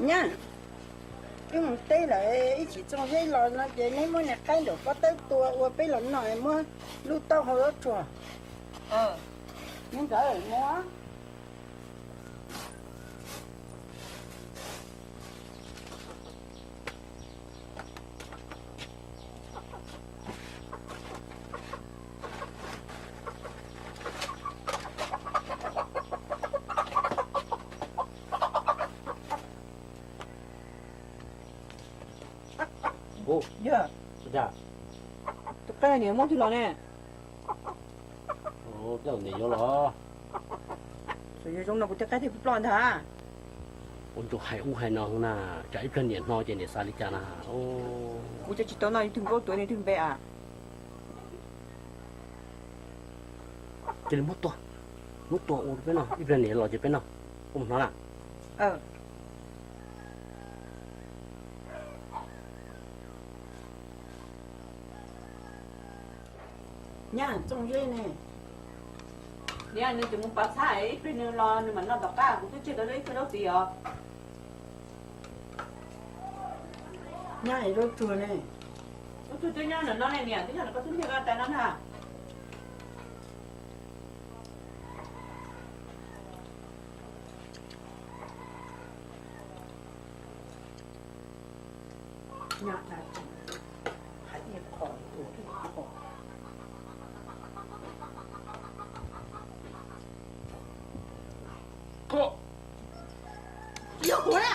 Nyab, wb mus teb lawm, ib chim Txooj Zeb los no ces neb muab niag qaib nraum pob tawb tua ua peb los noj, muab lub taub hau zaub tsuag. Neb nkawd mus. Yog, tus qaib niam muab twg los ne? Tej zaum niam yuav los. Txawm yog zoo no kuv tej qaib thiaj ploj ntag. Ua ntsuas hais ub hais no na, tsam ib pliag niam hnov ces niam xav li cas na. Kuv cov tsis tau noj, yus twg nkaub tuav nws twg npe a? Cia li muab tua, muab tua ua peb noj, ib pliag niam los ces peb noj. Koj mus hnov na. Nyab, Txooj Zeb ne? Niam, nws tseem mus pav txhab, ib pliag nws los nws mam noj tom qab, kuv twb tseg tau ib tug zaub txiv os. Nyab, es zaub tsuag ne? Zaub tsuag twb nyob ntawm no ne niam, twb nyob ntawm koj tub ntiag ko tas no na. Yog kuv na.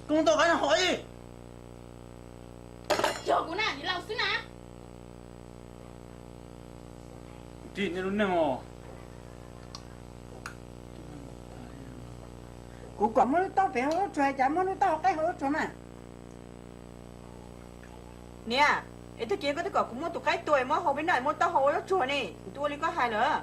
Koj tau qaib no hov ib. Yog kuv na, niam laus xwb na. Tig nej lub neej os. Kuv kom muab lub taub pem hauv lub tsuag, cas muab lub taub hauv qaib hauv lub tsuag mas? Niam, es tag kis koj twb kom kuv muab tus qaib tua es muab hau peb noj es muab taub hau ua zaub tsuag ne, kuv twb ua li koj hais lawm.